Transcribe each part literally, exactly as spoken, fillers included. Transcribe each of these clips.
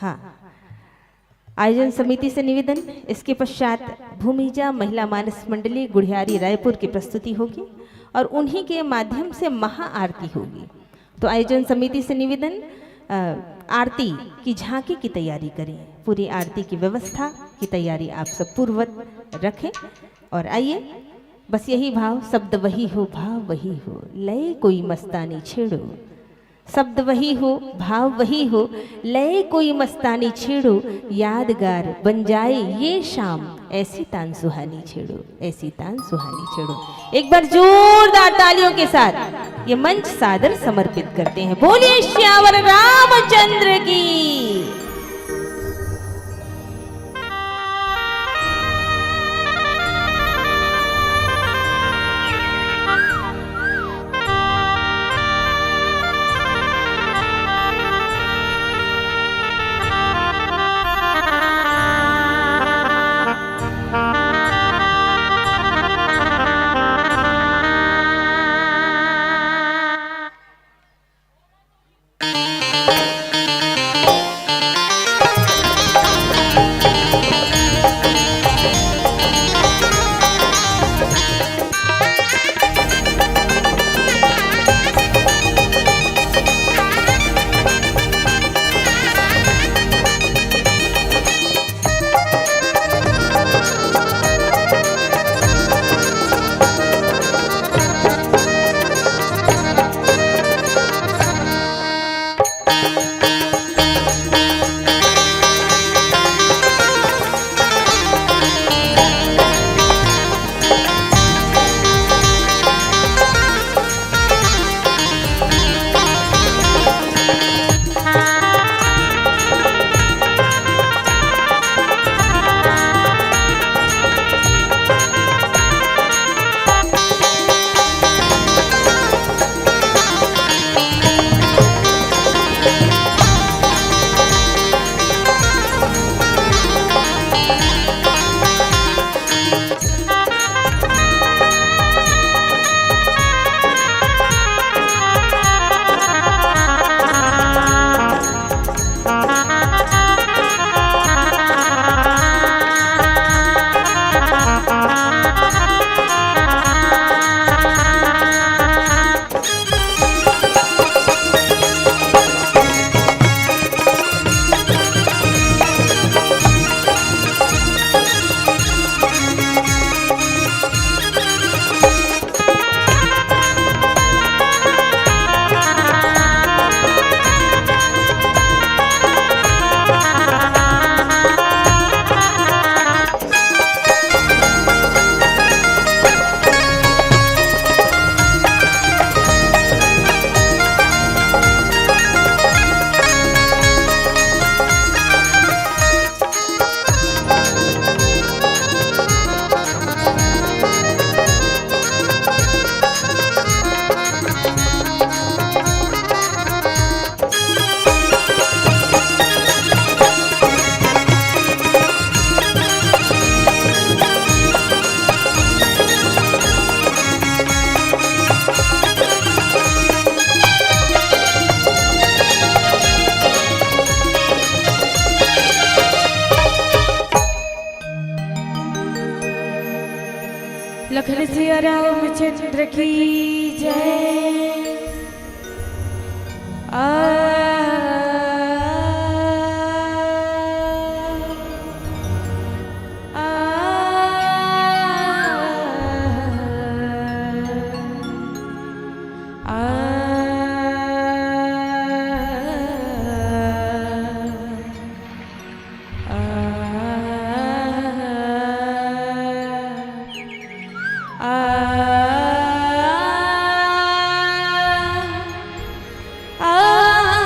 हाँ, आयोजन समिति से निवेदन, इसके पश्चात भूमिजा महिला मानस मंडली गुढ़ियारी रायपुर की प्रस्तुति होगी और उन्हीं के माध्यम से महाआरती होगी। तो आयोजन समिति से निवेदन, अ, आरती की झांकी की तैयारी करें, पूरी आरती की व्यवस्था की तैयारी आप सब पूर्ववत रखें। और आइए, बस यही भाव, शब्द वही हो, भाव वही हो, लय कोई मस्तानी छेड़ो। शब्द वही हो, भाव वही हो, लय कोई मस्तानी छेड़ो, यादगार बन जाए ये शाम, ऐसी तान सुहानी छेड़ो, ऐसी तान सुहानी छेड़ो। एक बार जोरदार तालियों के साथ ये मंच सादर समर्पित करते हैं। बोलिए सियावर रामचंद्र की। लखन सिया रामचंद्र की जय। आ, आ, आ, आ, आ, आ,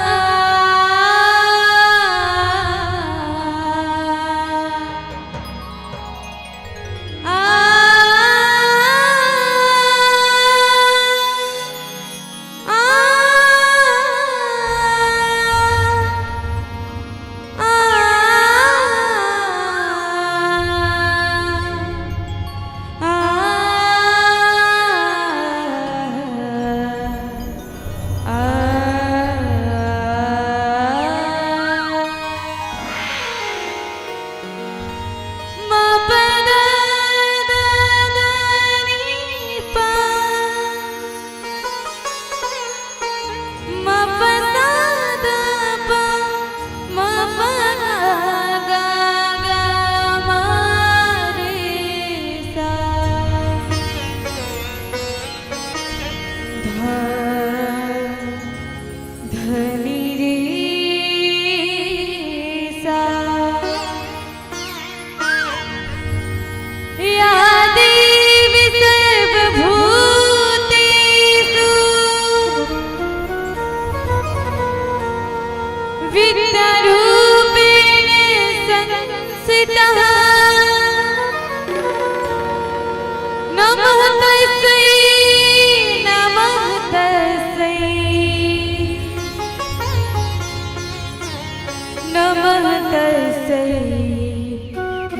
तस्मै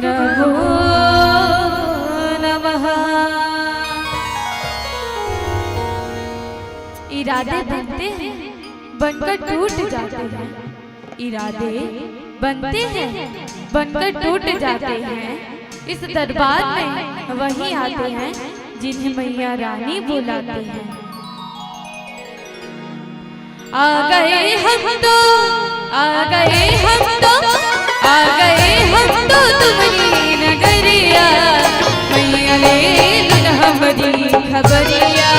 नमो नमः। इरादे बनते हैं, बनकर टूट जाते हैं। इरादे बनते हैं, बनकर टूट जाते हैं। इस दरबार में वही आते हैं, जिन्हें मैया रानी बुलाते हैं। आ गए हम तो, आ गए हम तो, आ गए हम तो तुम्हरी नगरिया, मैया ले लुन हमरी खबरिया।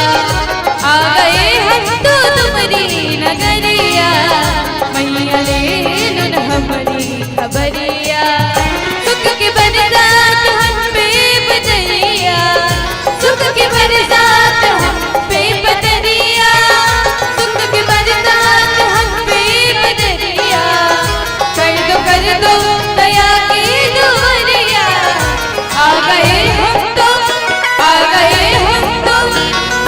आ गए हम तो तुम्हरी नगरिया, मैया ले लुन हमरी खबरिया। सुख के बरसात हम पे बजरिया, सुख के बरसात हम पे बजरिया, सुख के बरसात हम पे बजरिया। कर दो, कर दो दया की दुआरिया। आ गए हम तो, आ गए हम तो,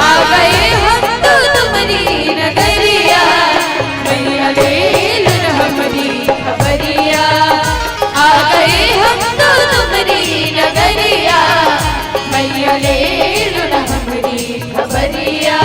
आ गए हम तो तुम्हरी नगरिया, मैया ले लुन हमरी खबरिया। आ गए हम तो तुम्हरी नगरिया, मैया ले लुन हमरी खबरिया।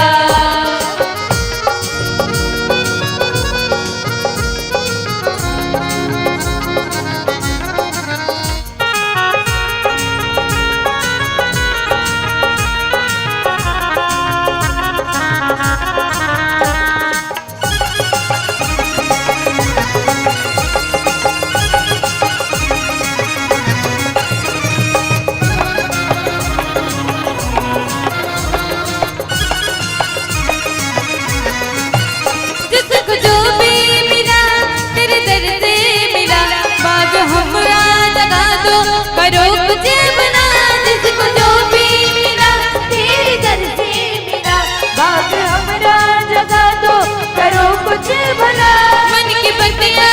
जिसको जो भी मिला, तेरे दर से मिला, भाग हमरा जगा दो, करो कुछ भला। जिसको जो भी मिला, तेरे दर से मिला, भाग हमरा जगा दो, करो कुछ भला। मन की बतिया,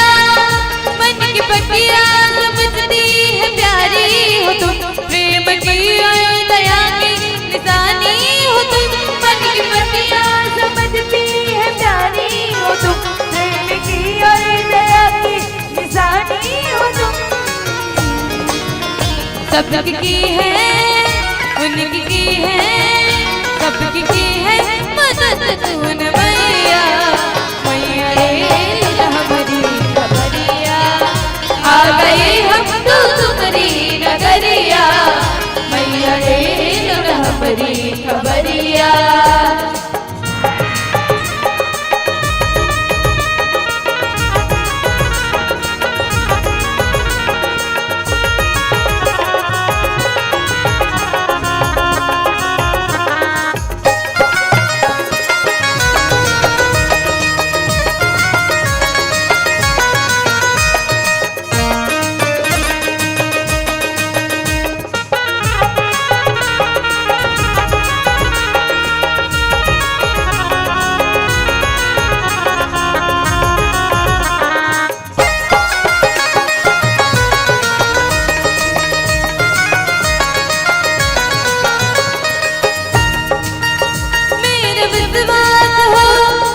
मन की बतिया समझती है प्यारी हो तुम, प्रेम की और दया की निशानी हो तुम। मन की बतिया समझती है प्यारी हो तुम, प्रेम की और दया की निशानी हो तुम। सबकी की है, उनकी की है, सबकी की है मदद तूने मैया। मैया ले लुन हमरी खबरिया, आ गए हम तो तुम्हरी नगरिया। मैया ले लुन हमरी खबरिया। मेरा विश्वास हो,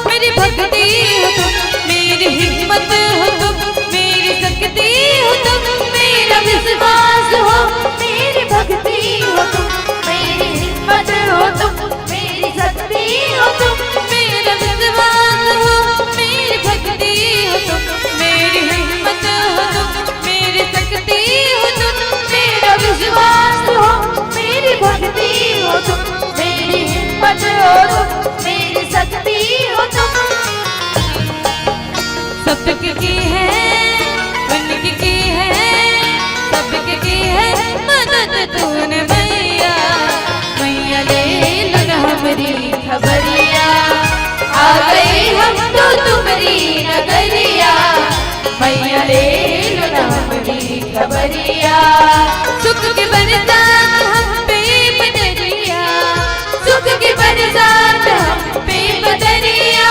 मेरी भक्ति हो तुम, मेरी हिम्मत हो तुम, मेरी शक्ति हो तुम। मेरा विश्वास हो, मेरी भक्ति हो तुम, मेरी हिम्मत हो तुम, मेरी शक्ति हो तुम। मेरा विश्वास हो, मेरी भक्ति हो तुम, मेरी हिम्मत हो तुम, मेरी शक्ति हो तुम। मेरा विश्वास हो, मेरी भक्ति हो तुम, मेरी हिम्मत हो तुम, मेरी शक्ति हो तुम। सबकी की है, उनकी की है, सबकी की है मदद तूने मैया। मैया ले लुन हमरी खबरिया, आ गए हम तो तुम्हरी नगरिया। मैया ले लुन हमरी खबरिया। सुख के बरसात हम पे बजरिया, सुख के बरसात हम पे बजरिया,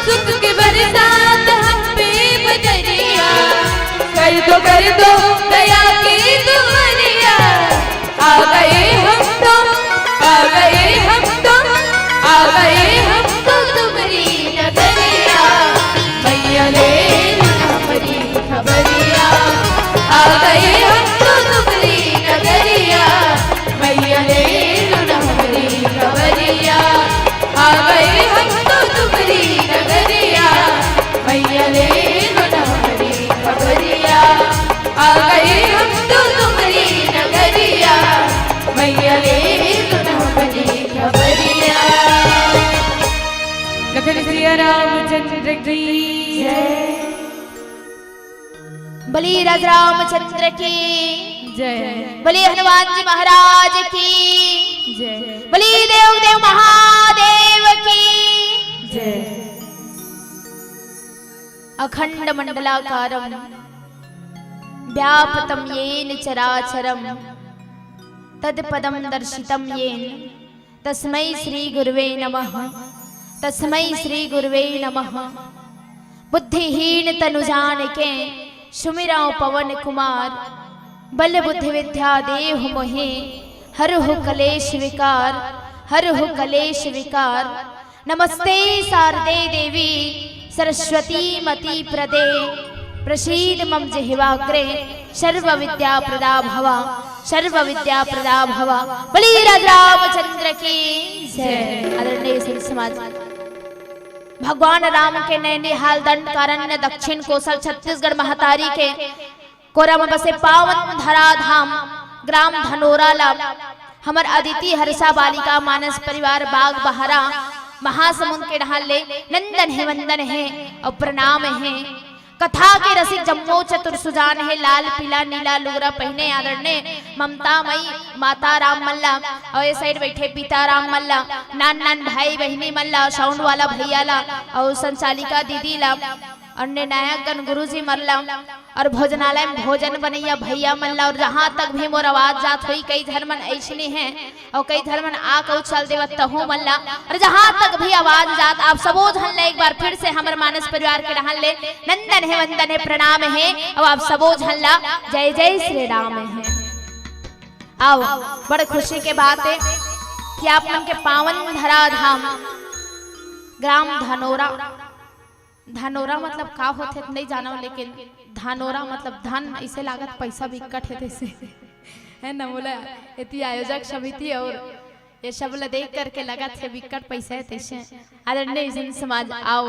सुख के बरसात हम पे बजरिया। कर दो, कर दो दया की दुआरिया। आ गए हम तो, आ गए हम तो, आ गए हम तो तुम्हरी नगरिया। मैया ले लुन हमरी खबरिया। बोलिए राज रामचंद्र की जय। बोलिए हनुमान जी महाराज की जय। बोलिए देव देव महादेव की जय। अखंड मंडलाकारं व्याप्तं येन चराचरं तत्पदं दर्शितं येन तस्मै श्री गुरुवे नमः। तस्मै श्री गुरुवे नमः। बुद्धिहीन तनु जानिके सुमिरौ पवन कुमार। बल बुद्धि विद्या देहु मोहे हरहु कलेश विकार। हरहु कलेश विकार। नमस्ते शारदे देवी सरस्वती मति प्रदे। प्रसीद मम जिह्वाग्रे सर्व विद्या प्रदा भवा। सर्व विद्या प्रदा भवा। बोलिए राज रामचंद्र की जय। आदरणीय संत समाज, भगवान राम के नैनिहाल दंडकारण्य दक्षिण कोसल छत्तीसगढ़ महतारी के कोरा म बसे पावन धरा धाम ग्राम धनोरा ला हमर अदिति हर्षा बालिका मानस परिवार बाग बहारा महासमुंद के डहार ले नंदन हे, वंदन हे अउ प्रणाम हे। कथा के रसिक जम्मो चतुर सुजान हे, लाल पीला नीला लुगरा पहिने आदरणीय ममता मई माता राम मन ला अउ ए side बैठे पिता राम मन ला, नान नान भाई बहिनी मन ला, sound वाला भैया ला अउ संचालिका दीदी ला, अन्य नायक गण गुरुजी मन ला अउ भोजनालय में भोजन बनैया भैया मन ला, अउ जहाँ तक भी मोर आवाज जात होही, कई झन मन अइसने हे अउ कई झन मन आ के उछल देवत तहू मन ला, अउ जहाँ तक भी आवाज जात आप सबो झन ला एक बार फिर से हमर मानस परिवार के डहार ले नंदन हे, वंदन हे, प्रणाम हे, अउ आप सबो झन ला जय जय श्री राम हे। आओ, बड़ खुशी के बात हे कि आप मन के पावन धरा धाम ग्राम धनोरा, धनोरा मतलब का होथे त नइ जानव, लेकिन धनोरा मतलब धन, अइसे लागत पैसा बिक्कट हे तइसे, हे न? मोला एती आयोजक समिति अउ ये सब ला देख करके लगत हे बिक्कट पैसा हे तइसे। आदरणीय जन समाज, आओ,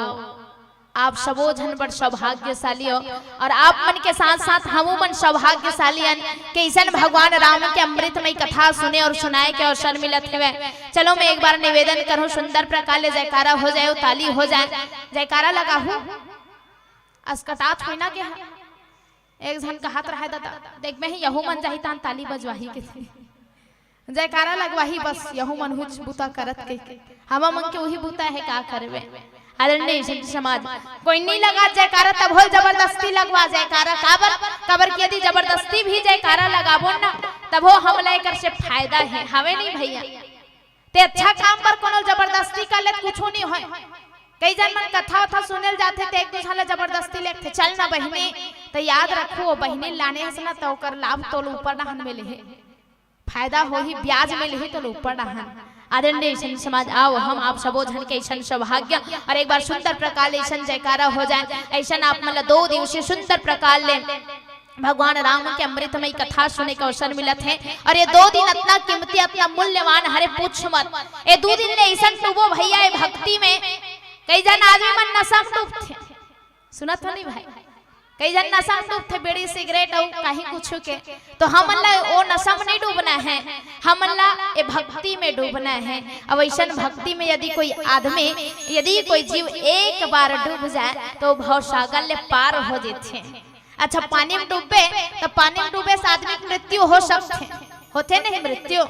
आप सबो झन बड़ सौभाग्यशाली हो अउ आप मन के साथ साथ हमू मन सौभाग्यशाली हन कि अइसन भगवान राम के अमृतमय कथा सुने अउ सुनाए के अवसर मिलत हवय। चलो, मैं एक बार निवेदन करूं, सुंदर प्रकार ले जयकारा हो जाए, ताली हो जाए, जयकारा लगाहू। असकटात होई ना के हा? एक झन कहत रहे, "दादा, देख, मैं ही यहू मन जाही तान ताली बजवाही के जयकारा लगवाही, बस यहू मन हुच बुता करत के, हमर मन के उही बुता हे, का करबे?" आदरणीय संत समाज, कोई नइ लगा जयकारा, तभो जबरदस्ती लगवा जयकारा। काबर? काबर कि यदि जबरदस्ती भी जयकारा लगाबो ना, तभो हमला एकर से फायदा हे, हवे नहीं भैया? ते अच्छा काम बर कोनो जबरदस्ती कर ले, कुछू नइ होय। कई झन मन कथा वथा सुने ल जाथे, ते एक दूसरा ला जबरदस्ती लेथे, "चल ना बहिनी।" त याद रखो, बहिनी लाने हस ना, त ओकर लाभ तोल ऊपर डहान मिले हे, फायदा होही, ब्याज मिलही तोल ऊपर डहान। आदरणीय संत समाज, आओ, हम आप सबो झन के अइसन सौभाग्य अउ एक बार सुंदर प्रकार ले अइसन जयकारा हो जाए, अइसन आप मन ला दो दिवसीय सुंदर प्रकार ले भगवान राम के अमृतमय कथा सुने के अवसर मिलत हे। अउ ये दो दिन अतना कीमती, अतना मूल्यवान हरे, पूछ मत। ये दो दिन ले अइसन डूबो भैया, ये भक्ति में। कई झन आदमी मन नशा में डूबथे, सुनत हो नहीं भाई? कई झन नशा में डूबथे, बीड़ी सिगरेट अउ कहीं कुछ के। तो हमन ला ओ नशा में नहीं डूबना हे, हमन ला ये भक्ति में डूबना हे। अब अइसन भक्ति में यदि कोई आदमी, यदि कोई जीव एक बार डूब जाए, तो भवसागर ले पार हो जेथे। अच्छा, पानी में डूबे, त पानी में डूबे से आदमी के मृत्यु हो सकथे, होथे नहीं मृत्यु,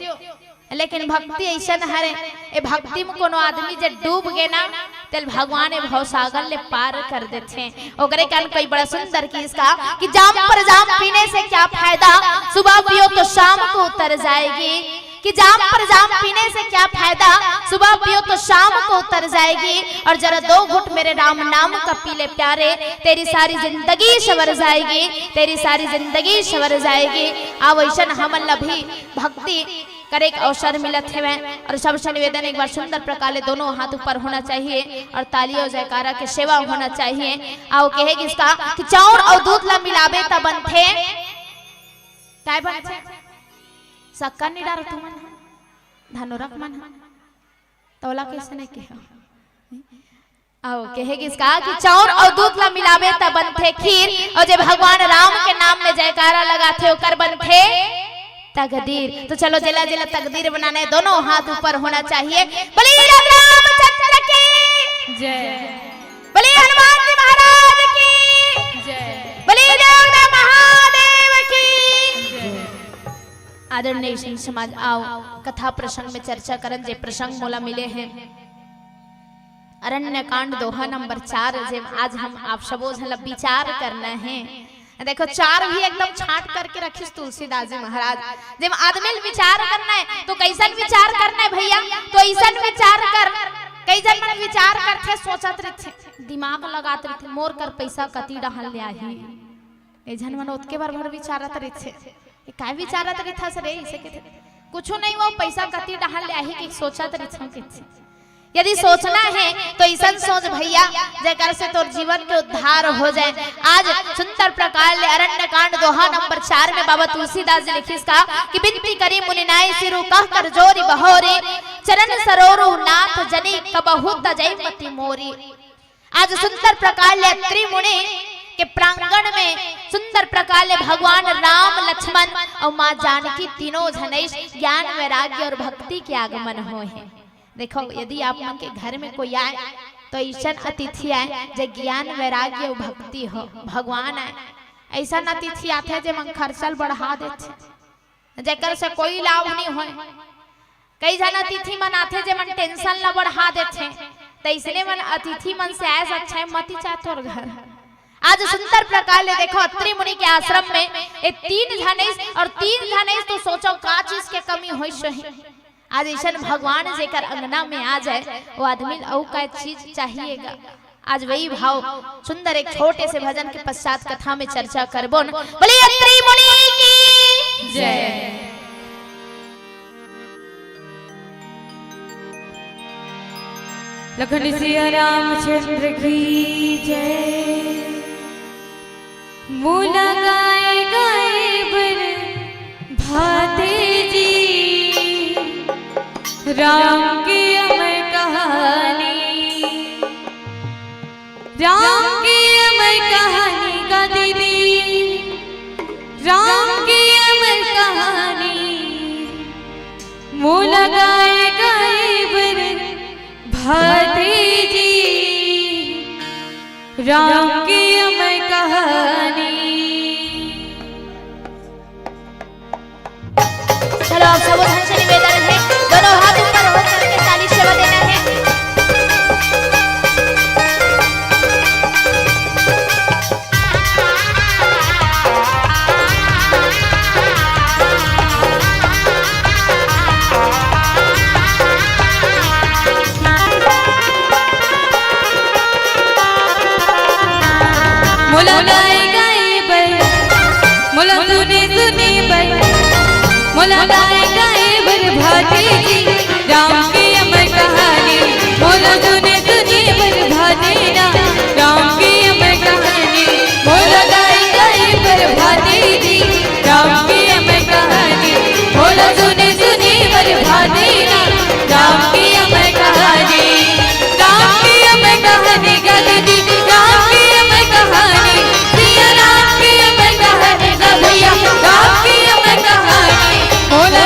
लेकिन भक्ति अइसन हरे, ए भक्ति में कोनो आदमी जे डूब गे ना, तेल भगवान ए भवसागर ले पार कर देथे। ओकरे कारण कोई बड़ा सुंदर गीत कहा कि जाम पर जाम पीने से क्या फायदा, सुबह पियो तो शाम को उतर जाएगी। कि जाम पर जाम पीने से क्या फायदा, सुबह पियो तो शाम को उतर जाएगी। और जरा दो घुट मेरे राम नाम का पी ले प्यारे, तेरी सारी जिंदगी सँवर जाएगी, तेरी सारी जिंदगी सँवर जाएगी। आओ अइसन हमन ला भी भक्ति करे के अवसर मिलत हवय। और सबसे निवेदन, एक बार सुंदर प्रकार ले दोनों हाथ ऊपर होना चाहिए और ताली और जयकारा के सेवा होना चाहिए। आओ कहे गीस का कि चाउर और दूध ला मिलाबे त बनथे, काय बनथे? शक्कर नहीं डारो तुमन ह, धनोरक मन ह, तोला कैसे नहीं कहे? आओ कहे गीस का कि चाउर और दूध ला मिलाबे त बनथे खीर, और जे भगवान राम के नाम में जयकारा लगाथे ओकर बनथे तकदीर। तो चलो, जेला जेला तकदीर बनाना है, दोनों हाथ ऊपर होना चाहिए। बोलिए राम रामचंद्र की जय। बोलिए हनुमान जी महाराज की जय। बोलिए देव देव आदरणीय संत समाज, आओ कथा प्रसंग में चर्चा करन, जे प्रसंग मोला मिले हे अरण्य कांड दोहा नंबर चार, जे आज हम आप सबो झन ला विचार करना हे। देखो, चार भी एकदम छांट करके रखिस तुलसीदास जी महाराज। जब आदमी ल विचार करना है, तो कैसन विचार करना है भैया? तो ऐसन विचार कर, कई झन मन विचार करथे, सोचत रहिथे, दिमाग लगात रहिथे, मोर कर पैसा कति डहान ले आही। कई झन मन ओतके बार भर विचारत रहिथे, ये काय विचारत रहिथस रे, इसे कहिथे। कुछु नहीं, वो पैसा कति डहान ले आही के सोचत रहिथे, कहिथे। यदि सोचना है तो ऐसन सोच भैया, जेकर से तोर जीवन के उद्धार हो जाए। आज सुंदर प्रकार ले अरण्य कांड दोहा नंबर चार में बाबा तुलसीदास जी लिखिस का कि बिनती करी मुनि नाई सिरु कह कर जोरी बहोरी, चरण सरोरु नाथ जनी कबहु तजई मति मोरी। आज सुंदर प्रकार ले अत्रि मुनि के प्रांगण में सुंदर प्रकार ले भगवान राम, लक्ष्मण और माँ जानकी तीनों झनइस ज्ञान, वैराग्य और भक्ति के आगमन होय हे। देखो, यदि आप मन के घर में कोई आए, तो ऐसन अतिथि आए, जे ज्ञान, वैराग्य और भक्ति हो, भगवान आए। ऐसन अतिथि आथे, जे मन खर्चा ल बढ़ा देथे, जेकर से कोई लाभ नहीं होय। कई झन अतिथि मन आथे, जे मन tension ला बढ़ा देथे, त इसने मन अतिथि मन से आए से अच्छा है मत ही जा तोर घर। आज सुंदर प्रकार ले देखो, अत्रि मुनि के आश्रम में ये तीन झनइस और तीन झनइस, तो सोचो का चीज के कमी होइस होही। आज ऐसन भगवान जेकर अंगना में आ जाए, वो आदमी ल अउ का चीज चाहिएगा। आज वही भाव सुंदर एक छोटे से भजन के पश्चात कथा में चर्चा करबोन। बोलिए अत्रि मुनि की जय। लखन सिया रामचंद्र की जय। मोला गाय गाय बर भाते जी, राम की अमर कहानी, राम की अमर कहानी का दीदी, राम की अमर कहानी। मोला गाय गाय बर भाते जी, राम की अमर कहानी। चलो, आप सबों से निवेदन है, दोनों हाथ ऊपर हो करके ताली सेवा देना है। मोला गाए गाए बर, मोला सुने सुने बर, मोला गाए गाए बर भाते जी, राम की अमर कहानी। मोला सुने सुने बर भाते ना, राम की अमर कहानी। मोला गाए गाए बर भाते जी, राम की अमर कहानी। मोला सुने सुने बर भाते ना, राम की अमर कहानी। राम की अमर कहानी का दीदी, राम की अमर कहानी। सिया राम की अमर कहानी का भैया, राम की अमर कहानी। मोला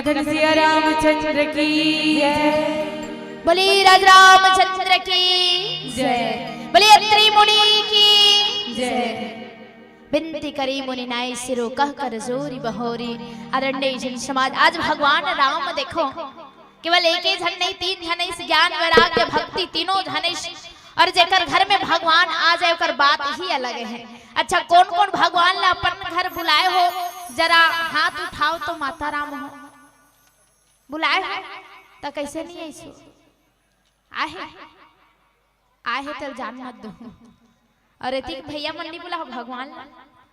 जय सिया रामचंद्र की जय। बोली राज रामचंद्र की जय। बोली अत्रि मुनि की जय। बिनती करी मुनि नाई सिरो कह कर जोरी बहोरी। आदरणीय जन समाज, आज भगवान राम देखो केवल एक ही झन नहीं, तीन झन इस ज्ञान वैराग्य भक्ति तीनों झन इस, और जेकर घर में भगवान आ जाए ओकर बात ही अलग है। अच्छा, कौन कौन भगवान ला अपन घर बुलाए हो, जरा हाथ उठाओ तो माता राम हो। बुलाए हो त कैसे नहीं आइसो? आहे, आहे त जान मत दो। और एतिक भैया मन नहीं बुलाओ भगवान ला।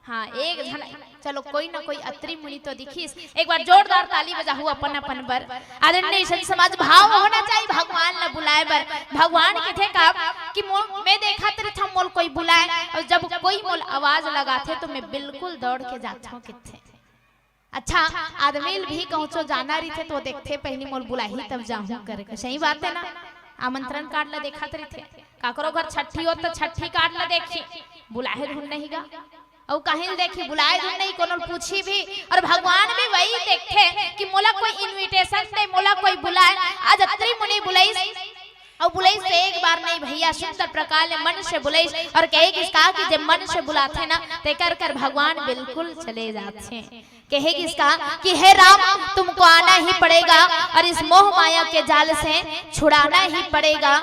हाँ, एक झन, चलो कोई ना कोई अत्रि मुनि तो दिखिस। एक बार जोरदार ताली बजाहू अपन अपन बर। आदरणीय जन समाज, भाव होना चाहिए भगवान ला बुलाए बर। भगवान कथे का कि मोल, मैं देखत रहिथंव मोल कोई बुलाए, और जब कोई मोल आवाज लगाथे तो मैं बिल्कुल दौड़ के जाथंव कथे। अच्छा, आदमी ल भी कहूँचो जाना रहिथे तो देखथे पहिली मोल बुलाही तब जाहूँ करके। सही बात है ना? आमंत्रण कार्ड ला देखत रहिथे, काकरो घर छट्ठी हो तो छट्ठी कार्ड ला देखी, बुलाए धुन नहीं गा। अउ कहीं ल देखी बुलाए धुन नहीं, कोनो ल पूछी भी। और भगवान भी वही देखथे कि मोला कोई इनविटेशन दे, मोला कोई बुलाए। आज अत्रि मुनि बुलाइस, अउ बुलाइस तो एक बार नहीं भैया, सुंदर प्रकार ले मन से बुलाइस। और कहे किस का कि जब मन से बुलाथे ना, तेकर कर भगवान बिल्कुल चले जाथे। कहे किस का कि हे राम, तुमको आना ही पड़ेगा और इस मोह माया के जाल से छुड़ाना ही पड़ेगा।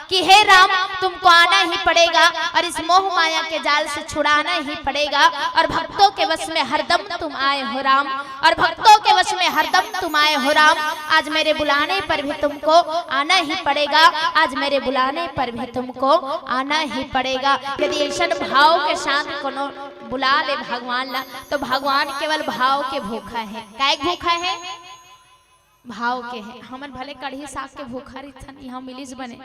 कि हे राम, तुमको आना ही पड़ेगा और इस मोह माया के जाल से छुड़ाना ही पड़ेगा। और भक्तों के वश में हरदम तुम आए हो राम, और भक्तों के वश में हरदम तुम आए हो राम। आज मेरे बुलाने पर भी तुमको आना ही पड़ेगा, आज मेरे बुलाने पर भी तुमको आना ही पड़ेगा। यदि ऐसन भाव के साथ कोनो बुला ले भगवान ला, तो भगवान केवल भाव के भूखा है। काय के भूखा है? भाव के है। हमन भले कढ़ी साग के भूखा रहिथन, यहाँ मिलिस बने,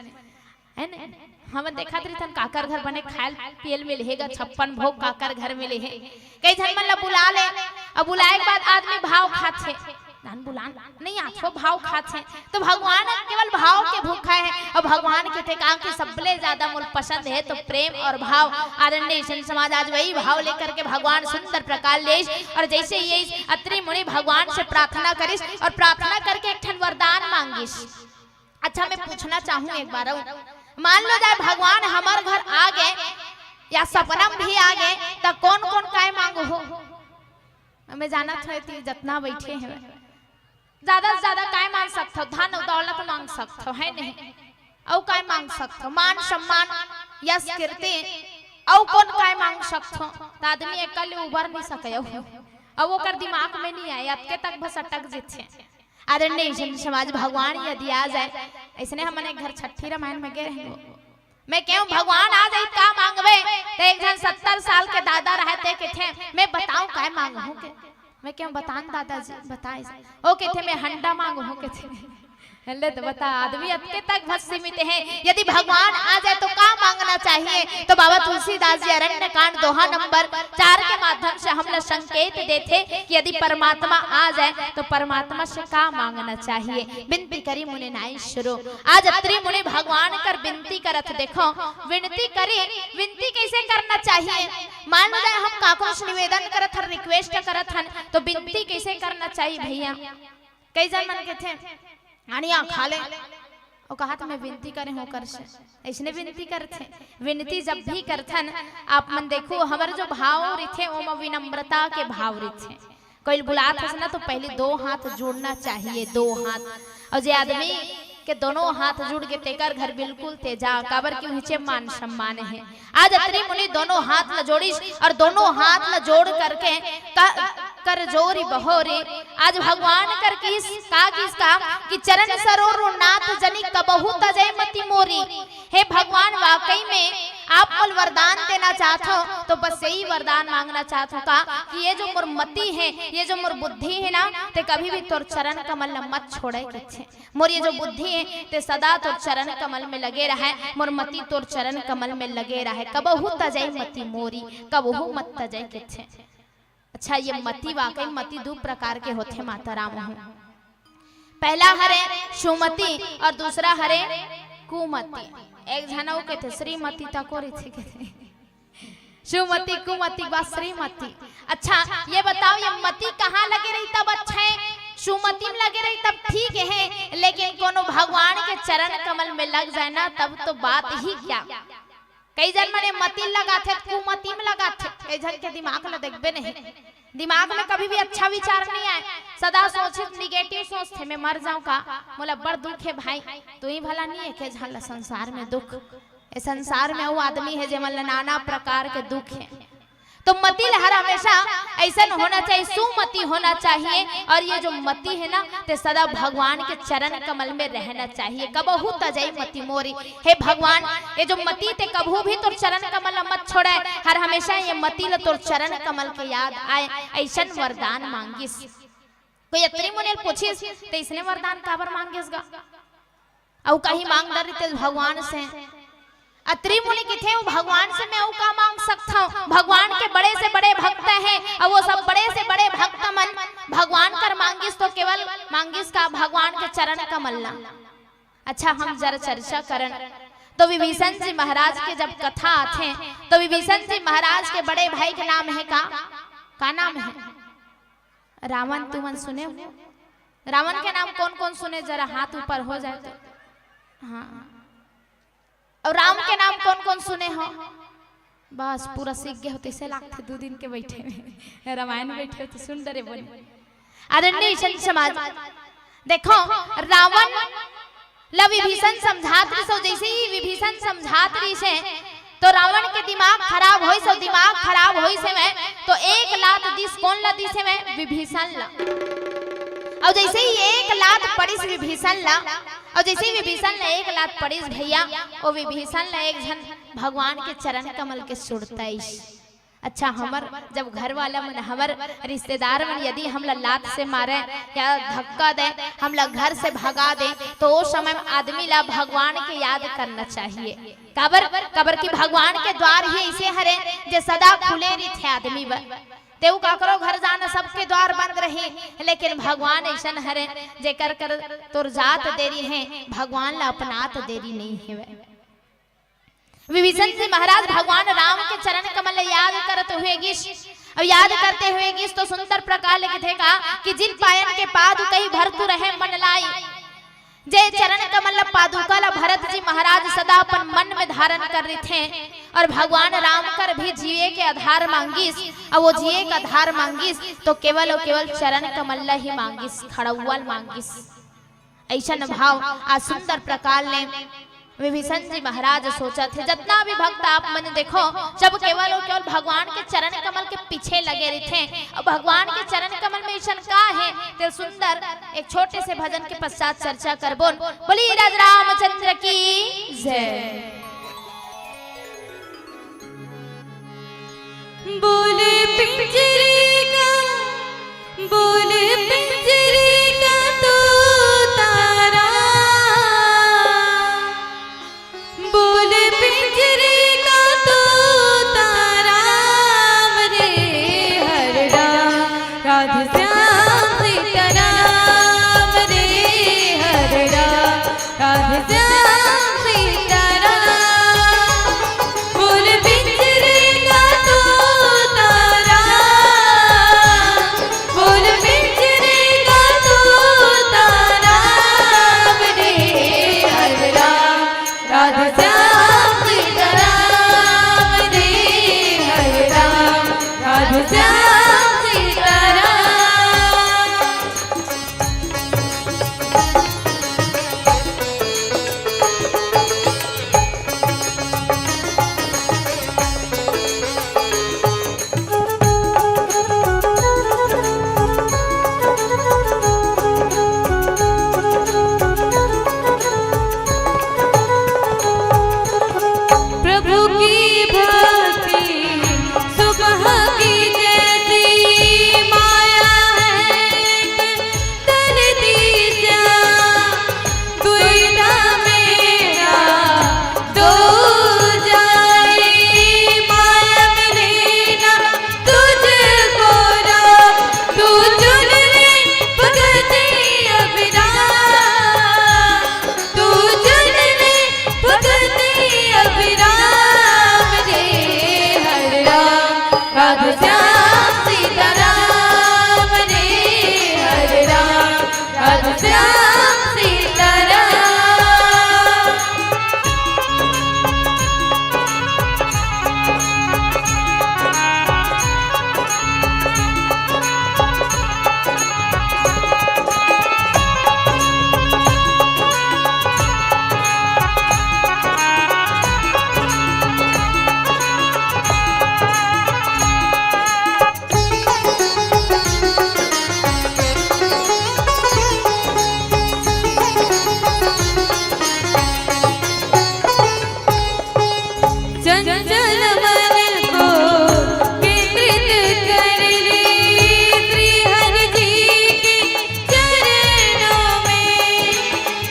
है न? हमन देखत रहिथन काकर घर बने खायल पियल मिले हे गा, छप्पन भोग काकर घर मिले हे। कई झन मन ला बुला ले, अब बुलाए के बाद आदमी भाव खाथे, नान बुलान नहीं आथो, भाव खाथे। तो भगवान केवल भाव के भूखा है। और भगवान कथे का कि सबले ज्यादा मोल पसंद है तो प्रेम और भाव। आदरणीय जन समाज, आज वही भाव लेकर के भगवान सुंदर प्रकार ले। और जैसे ये अत्रि मुनि भगवान से प्रार्थना करिस और प्रार्थना करके एक ठन वरदान मांगिस। अच्छा, मैं पूछना चाहूँ एक बार अउ, मान लो जाए भगवान हमर घर आ गए या सपना में भी आ गए, त कौन कौन काय मांगो हो? मैं जानत हूँ एती जतना बैठे हैं, ज्यादा से ज्यादा काय मांग सकथो? धन अउ दौलत मांग सकथो, है नहीं? अउ काय मांग सकथो? मान सम्मान, यश कीर्ति, अउ कौन काय मांग सकथो? त आदमी एकल उबर नहीं सके, अउ ओकर दिमाग में नहीं आए, अतके तक बस अटक जिथे। आदरणीय जन समाज, भगवान यदि आ जाए, ऐसने हमन एक घर छट्ठी रामायण में गए रहेंगे, मैं कहूँ भगवान आ जाई का मांगबे? तो एक झन सत्तर साल के दादा रहे ते कथे, मैं बताऊं काय मांगहूं के? मैं कहूँ बतान दादाजी, बताए। ओ कथे मैं हंडा मांगहूं कथे। ले तो बता, आदमी अतके तक बस सीमित है। यदि भगवान आ जाए तो का मांगना चाहिए? तो बाबा तुलसीदास जी अरण्य कांड दोहा नंबर चार के माध्यम से हमला संकेत देथे कि यदि परमात्मा आ जाए तो परमात्मा से का मांगना चाहिए। बिनती करी मुनि नाई सुरो। आज अत्रि मुनि भगवान कर बिनती करत, देखो, विनती करी। विनती कैसे करना चाहिए? मान लो जाए हम काको से निवेदन करत हन, रिक्वेस्ट करत हन, तो बिनती कैसे करना चाहिए भैया? कई झन मन कथे, "आनिया खा ले।" ओ कहत, "मैं विनती करे हूँ कर से।" ऐसने विनती करथे। विनती जब भी करथन, आप मन देखो, हमर जो भाव रिथे, ओमा विनम्रता के भाव रिथे। कोई बुलात हस ना, तो पहले दो हाथ जोड़ना चाहिए, दो हाथ। और जे आदमी के दोनों हाथ जुड़ के तेकर घर बिल्कुल तेजा, काबर कि उहिचे मान सम्मान है। आज अत्रि मुनि दोनों हाथ ल जोड़िस और दोनों हाथ ल जोड़ करके क-, कर जोरी बहोरी। आज भगवान कर किस का, किस का कि चरण सरोरु नाथ जनि कबहु तजै मति मोरी। हे भगवान, वाकई में आप मोल वरदान देना चाहत हो, तो बस यही वरदान मांगना चाहत हो का कि ये जो मोर मति है, ये जो मोर बुद्धि है ना, ते कभी भी तोर चरण कमल ल मत छोड़े कथे। मोर ये जो बुद्धि है, ते सदा तोर चरण कमल में लगे रहे, मोर मति तोर चरण कमल में लगे रहे, कबहु तजै मति मोरी, कबहु मत तजै कथे। अच्छा, ये मति, वाकई मति दू प्रकार के होथे माता राम हो। पहला हरे सुमति और दूसरा हरे कुमति। एक झन अउ कथे श्रीमति तको रहिथे कथे। सुमति, कुमति, बा श्रीमति। अच्छा, ये बताओ, ये मति कहाँ लगे रही तब अच्छा है? चुमती में लगे रही तब ठीक है, लेकिन कोनो भगवान के चरण कमल में लग जाए ना, तब तो बात ही क्या। कई झन मन मती लगाथे, कुमती में लगाथे, कई झन के दिमाग ला देखबे नहीं। दिमाग में कभी भी अच्छा विचार नहीं आए, सदा सोचित, निगेटिव सोचथे, "मैं मर जाऊं का, मोला बड़ दुख है भाई।" तू ही भला नहीं है के झन ला संसार में दुख, ए संसार में वो आदमी है जेमन ला नाना प्रकार के दुख है। तो मती ल हर हमेशा ऐसन होना चाहिए, सुमति होना चाहिए। और ये जो मति है ना, ते सदा भगवान के चरण कमल में रहना चाहिए। कबहू तजई मति मोरी, हे भगवान, ये जो मति ते कबहू भी तोर चरण कमल ला मत छोड़े, हर हमेशा ये मति ला तोर चरण कमल के याद आए, ऐसन वरदान मांगिस। कोई अत्रि मुनि ल पूछिस, "ते इसने वरदान काबर मांगेस गा?" अउ कहीं मांग डर रहिते भगवान से। अत्रि मुनि किथे, "वो भगवान से मैं अउ का मांग सकता हूँ? भगवान के बड़े से बड़े भक्त हैं, और वो सब बड़े से बड़े भक्त मन भगवान कर मांगिस तो केवल मांगिस का भगवान के चरण कमल ला।" अच्छा, हम जरा चर्चा करन तो विभीषण जी महाराज के जब कथा आथे तो विभीषण जी महाराज के बड़े भाई के नाम है का, का नाम है? रावण। तुमन सुने हो? रावण के नाम कौन कौन सुने, जरा हाथ ऊपर हो जाए तो। हाँ, और राम के नाम कौन कौन सुने हो? बस पूरा सीख गए हो, तैसे लागथे दो दिन के बैठे में रामायण बैठे हो तो सुन डरे बोले। आदरणीय संत समाज, देखो, रावण ल विभीषण समझात रहिस, जैसे ही विभीषण समझात रहिस हे तो रावण के दिमाग खराब होइस, और दिमाग खराब होइस हे तो एक लात दिस, कौन ला दिस हे? विभीषण ला। और जैसे ही एक लात पड़िस विभीषण ला, और जैसे ही विभीषण ला एक लात पड़िस भैया, वो विभीषण ला एक झन भगवान के चरण कमल के सुरता आइस। अच्छा, हमर जब घर वाला मन, हमर रिश्तेदार मन यदि हमला लात से मारे या धक्का दे, हमला घर से भगा दे, तो ओ समय म आदमी ला भगवान के याद करना चाहिए। काबर, काबर कि भगवान के द्वार ही ऐसे हरे जे सदा खुले रहिथे आदमी बर। तेऊ काकरो घर जाना, सबके द्वार बंद रही, लेकिन भगवान ऐसन हरे जेकर कर तोर जात देरी है, भगवान ला अपनात देरी नहीं हेवय। विभीषण जी महाराज भगवान राम के चरण कमल याद करत हुए गिस, और याद करते हुए गिस तो सुंदर प्रकार ले कथे का कि "जिन पायन के पादुकहि भरतु रहे मन लाइ।" जे चरण कमल पादुका ला भरत जी महाराज सदा अपन मन में धारण कर रहिथे, और भगवान राम कर भी जिए के आधार मांगिस, और वो जिए के आधार मांगिस तो केवल और केवल चरण कमल ला ही मांगिस, खड़उआ ल मांगिस। ऐसन भाव आ सुंदर प्रकार ले विभीषण जी महाराज सोचत हे, जतना भी भक्त आप मन देखो, सब केवल और केवल भगवान के चरण कमल के पीछे लगे रहिथे। और भगवान के चरण कमल में ऐसन का है, ते सुंदर एक छोटे से भजन के पश्चात चर्चा करबोन। बोली राज रामचंद्र की जय। बोले पिंजरे का, बोले पिंजरे का तोता राम, बोले पिंजरे का तोता राम रे, हर राम राधे श्याम सीताराम रे, हर राम राधे श्याम सीताराम। बोल पिंजरे का तोता राम, बोल पिंजरे का तोता राम रे, हर राम राधे श्याम सीताराम। चंचल मन को केंद्रित कर ले श्री हरि जी के चरणों में।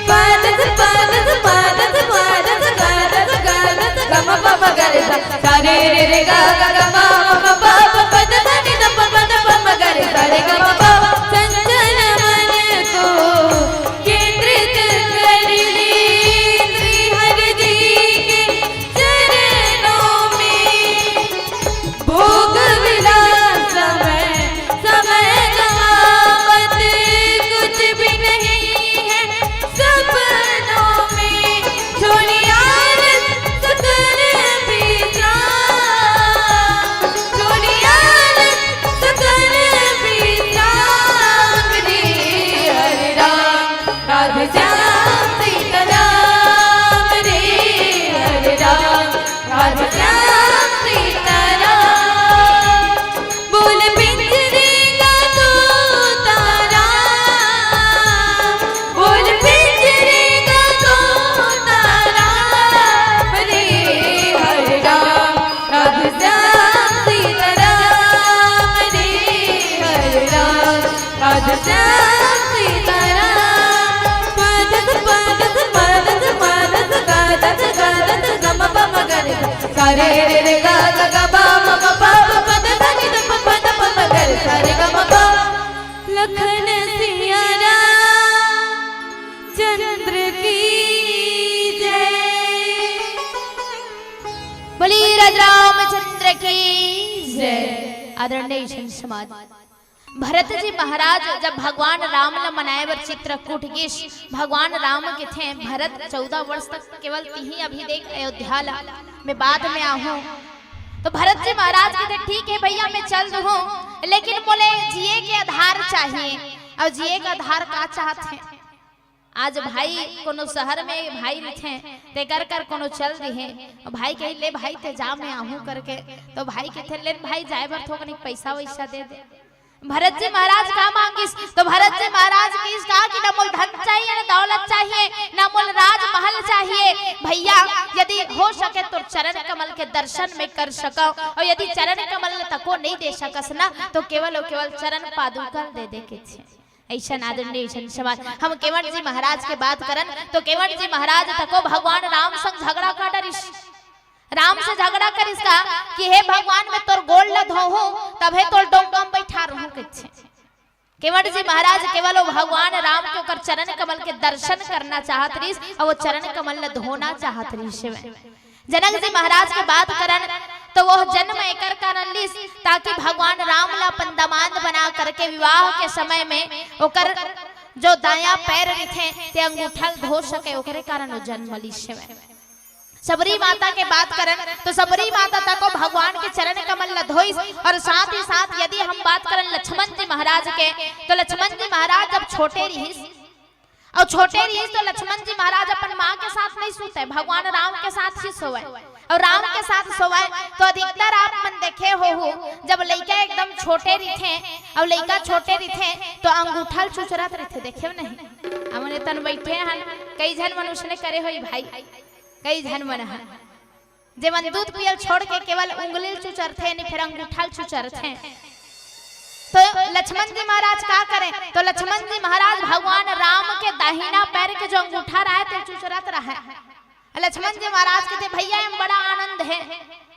पादस पादस पादस पादस गादस गादस गम पम गर सा रे रे रे गा गा गा मा मा पा पा पा द ध नि द प प द प म ग रे सा रे ग म पा। चंचल मन को केंद्रित कर ले श्री हरि जी के चरणों में। भोग विलास समय समय गवा मत, कुछ भी नहीं है सपनों में। छोड़ी आलस कर विश्राम, छोड़ी आलस कर विश्राम रे। हरे राम राधे श्याम सीताराम रे। हरे राम राधे श्याम सीताराम। बोल पिंजरे का तोता राम, बोल पिंजरे का तोता राम रे। हरे राम राधे श्याम सीताराम रे। हरे राम राधे श्याम सीताराम। पादस पादस पादस पादस गादस गादस गम पम गर सा रे रे रे गा गा गा मा मा पा पा पा द ध नि द प प द प म ग रे सा रे ग म पा। लखन सिया राम चंद्र की जय। बोलिए राज रामचंद्र की जय। आदरणीय संत समाज, भरत जी महाराज जब भगवान राम ल मनाए बर चित्रकूट गिस, भगवान राम कथे, भरत, चौदह वर्ष तक केवल तिही अभी देख अयोध्या ल, मैं बाद में आहूं। तो भरत जी महाराज कथे, ठीक है भैया, मैं चल दूं, लेकिन मोले जिए के आधार चाहिए। अउ जिए के आधार का चाहत हे? आज भाई कोनो शहर में भाई रहिथे, तेकर कर कोनो चल दिहे, भाई कही, ले भाई, ते जा, मैं आहूं करके। तो भाई कथे, ले न भाई, जाए बर थोकनिक पैसा वैसा दे दे। भरत जी महाराज का मांगिस? तो भरत जी महाराज कहिस का कि ना मोल धन चाहिए, ना दौलत चाहिए, ना मोल राजमहल चाहिए। भैया, यदि हो सके तोर चरण कमल के दर्शन में कर सकव, अउ यदि चरण कमल ल तको नहीं दे सकस ना, तो केवल अउ केवल चरण पादुका दे दे कथे। अइसन आदरणीय संत समाज, हम केवट जी महाराज के बात करन तो केवट जी महाराज तको भगवान राम संग झगड़ा कर डरिस। राम से झगड़ा करिस का कि हे भगवान, मैं तोर गोड़ ल धोहूं, तभे तोर डोंगा म बइठा रहूं कथे। केवट जी महाराज केवल वो भगवान राम के ओकर चरण कमल के दर्शन करना चाहत रिस अउ वो चरण कमल ल धोना चाहत रिस। जनक जी महाराज के बात करन तो वो जन्म एकर कारण लिस ताकि भगवान राम ला अपन दामाद बना करके विवाह के समय में ओकर जो दाया पैर रिथे ते अंगूठा ल धो सके, ओकरे कारण वो जन्म लिस। सबरी माता के बात करन तो सबरी माता तको भगवान के चरण कमल ल धोइस। और साथ ही साथ यदि हम बात करन लक्ष्मण जी महाराज के तो लक्ष्मण जी महाराज जब छोटे रिहिस अउ छोटे रिहिस तो लक्ष्मण जी महाराज अपन माँ के साथ नहीं सुते, भगवान राम के साथ ही सोवे। अउ राम के साथ सोवे तो अधिकतर आप मन देखे होहू, जब लइका एकदम छोटे रिथे अउ लइका छोटे रिथे तो अंगूठा ल चुचरत रिथे, देखे नहीं? हमन एतन बइठे हन, कई झन मन उसने करे होई भाई, कई झन मन ह जेमन दूध पियल छोड़ के केवल उंगली ल चुचरथे, नहीं फेर अंगूठा ल चुचरथे। तो लक्ष्मण जी महाराज का करे? तो लक्ष्मण जी महाराज भगवान राम के दाहिना पैर के जो अंगूठा रहे ते चुचरत रहे। लक्ष्मण जी महाराज कथे, भैया, एम बड़ा आनंद हे,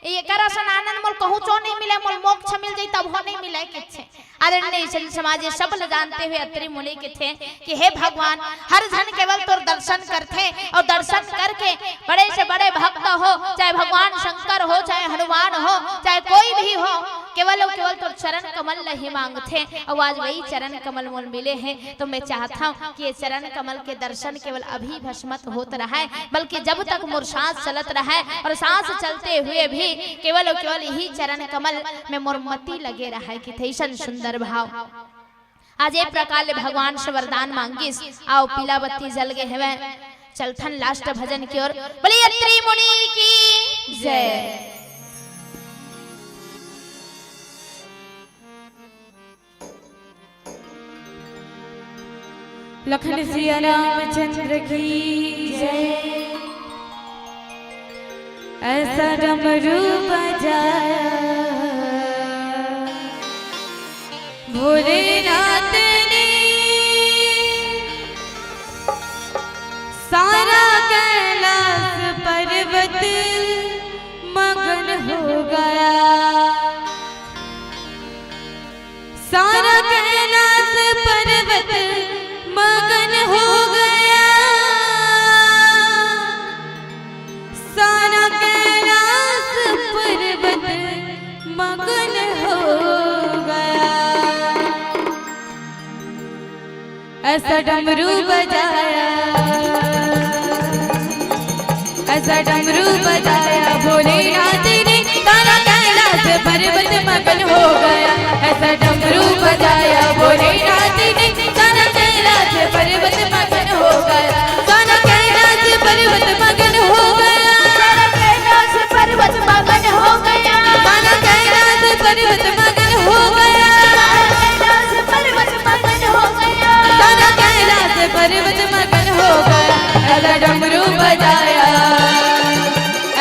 एकर असन आनंद मोल कहूँ चो नहीं मिले, मोल मोक्ष मिल जाई तब हो नहीं मिले कथे। आदरणीय संत समाज, ये सब ल जानते हुए अत्रि मुनि कथे कि हे भगवान, हर झन केवल तोर दर्शन करथे अउ दर्शन करके बड़े से बड़े भक्त हो, चाहे भगवान शंकर हो, चाहे हनुमान हो, चाहे कोई भी हो, केवल अउ केवल तोर चरण कमल ल ही मांगथे। अउ आज वही चरण कमल मोल मिले हे, तो मैं चाहत हूँ कि ये चरण कमल के दर्शन केवल अभी भस्मत होत रहे, बल्कि जब तक मोर सांस चलत रहे और सांस चलते हुए भी केवल अउ केवल यही चरण कमल में मोर मति लगे रहे कि थइसन सुंदर भाव। आज ए प्रकार ले भगवान से वरदान मांगिस, आओ पीला बत्ती जल गे हवय, चलथन लास्ट भजन की ओर। बोलिए अत्रि मुनि की जय। लखन सिया रामचंद्र की जय। ऐसा डमरू बजाया भोलेनाथ ने, सारा कैलाश पर्वत मगन हो गया। सारा कैलाश पर्वत मगन हो गया। सारा कैलाश पर्वत मगन हो गया। ऐसा डमरू बजाया, ऐसा डमरू बजाया भोलेनाथ ने, सारा कैलाश पर्वत मगन हो गया। ऐसा डमरू बजाया भोलेनाथ ने, सारा कैलाश पर्वत मगन हो गया। सारा कैलाश पर्वत मगन हो गया। सारा कैलाश पर्वत मगन हो गया। सारा कैलाश पर्वत मगन हो गया। सारा कैलाश पर्वत मगन हो गया। सारा कैलाश पर्वत मगन हो गया। ऐसा डमरू बजाया,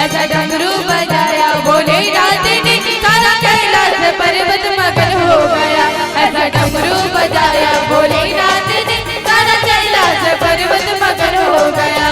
ऐसा डमरू बजाया भोलेनाथ ने, सारा कैलाश पर्वत मगन हो गया। ऐसा डमरू बजाया भोलेनाथ ने, सारा कैलाश पर्वत मगन हो गया।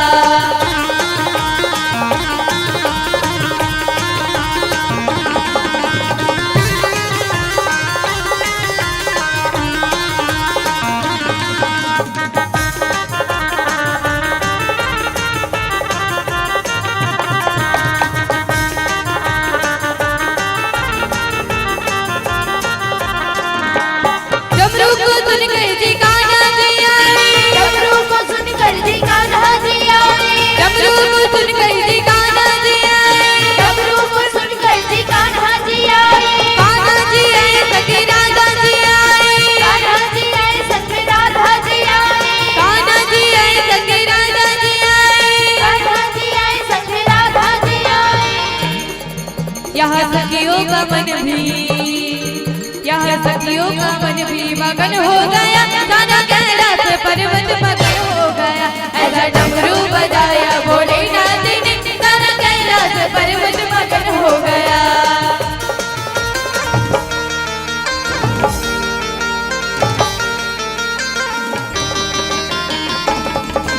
डमरू को सुनकर जी कान्हा जी आए। डमरू को सुनकर जी कान्हा जी आए। डमरू को सुनकर जी कान्हा जी आए। डमरू को सुनकर जी कान्हा जी आए। कान्हा जी आए, संग राधा जी आए। कान्हा जी आए, संग राधा जी आए। कान्हा जी आए, संग राधा जी आए। कान्हा जी आए, संग राधा जी आए। यहाँ सखियों का मन भी, यहाँ सखियों का मन भी मगन हो गया। सारा कैलाश पर्वत मगन हो गया। ऐसा डमरू बजाया भोलेनाथ ने, सारा कैलाश पर्वत मगन हो गया।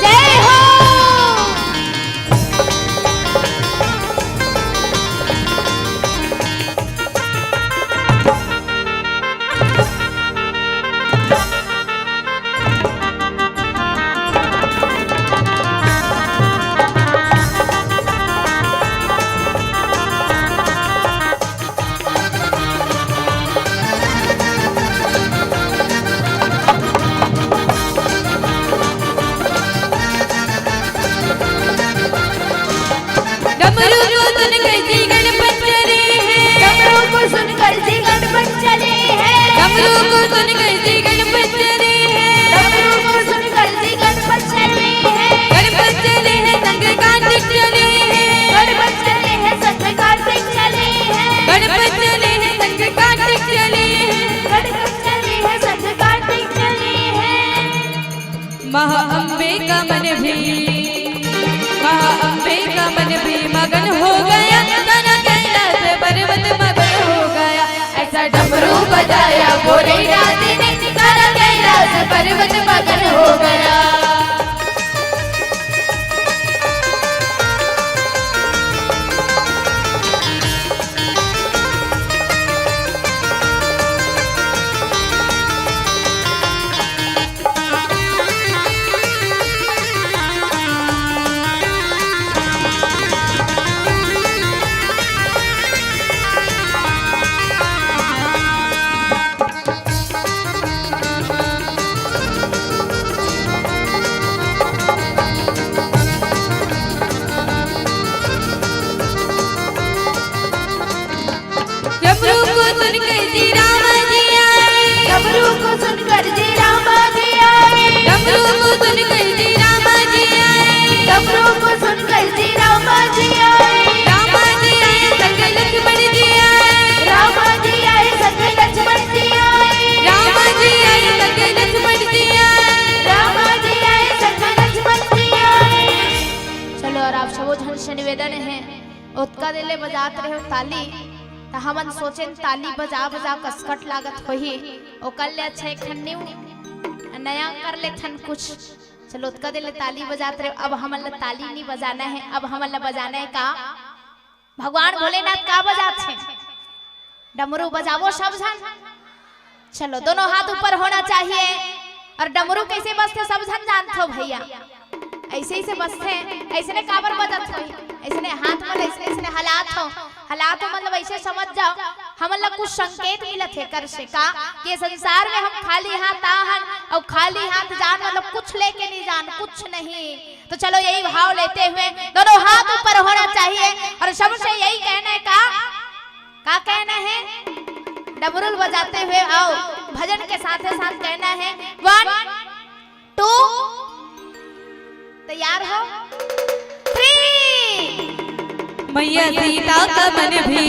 जय हो। डमरू को सुनकर जी गणपत चले हैं। डमरू को सुनकर जी गणपत चले हैं। डमरू को सुनकर जी गणपत चले हैं। डमरू को सुनकर जी गणपत चले हैं। गणपत चले हैं, संग कार्तिक चले हैं। गणपत चले हैं, संग कार्तिक चले हैं। गणपत चले हैं, संग कार्तिक चले हैं। गणपत चले हैं, संग कार्तिक चले हैं। महा अम्बे का मन भी, महा अम्बे का मन भी मगन हो गया। सारा कैलाश पर्वत मगन हो गया। ऐसा डमरू बजाया भोलेनाथ ने, सारा कैलाश पर्वत मगन हो गया। डमरू को सुनकर जी रामा जी आए। डमरू को सुनकर जी रामा जी आए। डमरू को सुनकर जी रामा जी आए। डमरू को सुनकर जी रामा जी आए। रामा जी आए, संग लक्ष्मण जी आए। रामा जी आए, संग लक्ष्मण जी आए। रामा जी आए, संग लक्ष्मण जी आए। रामा जी आए, संग लक्ष्मण जी आए। चलो, अउ आप सबो झन से निवेदन हे, ओ ओतका देर ले बजात रहे हो ताली, त हमन सोचेन ताली बजा बजा कसकट लागत होही, ओकर ले अच्छा एक ठन new नया कर लेथन कुछ। चलो, ओतका देर ले ताली बजात रहे हो, अब हमन ला ताली नहीं बजाना है, अब हमन ला बजाना है का? भगवान भोलेनाथ का बजात हे? डमरू बजावो सब झन। चलो, दोनों हाथ ऊपर होना चाहिए। और डमरू कैसे बजथे, सब झन जानथो भैया, ऐसे ही से बजथे। ऐसने काबर बजत होही, ऐसने हाथ में ऐसने ऐसने हलात हो, हलात हो मतलब ऐसे समझ जाओ, हमन ला कुछ संकेत मिलत हे कर से का, कि संसार में हम खाली हाथ आ हन और खाली हाथ जान, मतलब कुछ लेके नहीं जान, कुछ नहीं। तो चलो, यही भाव लेते हुए दोनों हाथ ऊपर होना चाहिए और सबसे यही कहना है का, का कहना है? डमरू ल बजाते हुए आओ, भजन के साथे साथ कहना है, one, two, तैयार हो, three। मैया सीता का मन भी,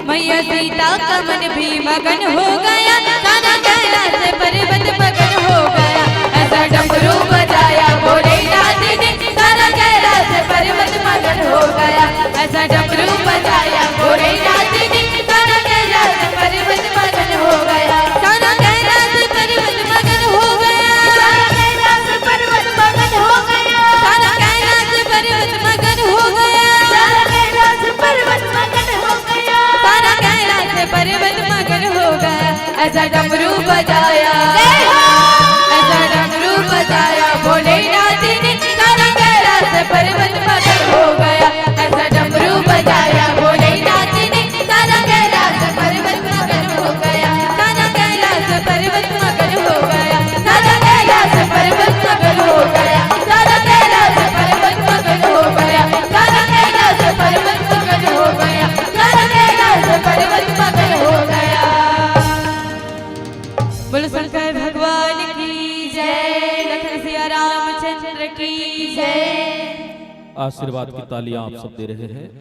मैया सीता का मन भी मगन हो गया, सारा कैलाश पर्वत मगन हो गया। ऐसा डमरू बजाया भोलेनाथ ने, सारा कैलाश पर्वत मगन हो गया। ऐसा डमरू बजाया भोलेनाथ ने, सारा कैलाश पर्वत मगन हो गया। सारा कैलाश पर्वत मगन हो गया। सारा कैलाश पर्वत मगन हो गया। सारा कैलाश पर्वत मगन हो गया। सारा कैलाश पर्वत मगन हो गया। सारा कैलाश पर्वत मगन हो गया। ऐसा डमरू बजाया, जय हो। ऐसा डमरू बजाया भोलेनाथ ने, सारा कैलाश पर्वत मगन हो गया। ऐसा डमरू बजाया भोलेनाथ ने, सारा कैलाश पर्वत मगन हो गया। सारा कैलाश पर्वत मगन हो गया। सारा कैलाश पर्वत मगन हो गया। सारा कैलाश पर्वत मगन हो गया। सारा कैलाश पर्वत मगन हो गया। सारा कैलाश पर्वत मगन हो गया। बोलो शंकर भगवान की जय, लखन सिया रामचंद्र की जय। आशीर्वाद की तालियां आप सब दे रहे हैं।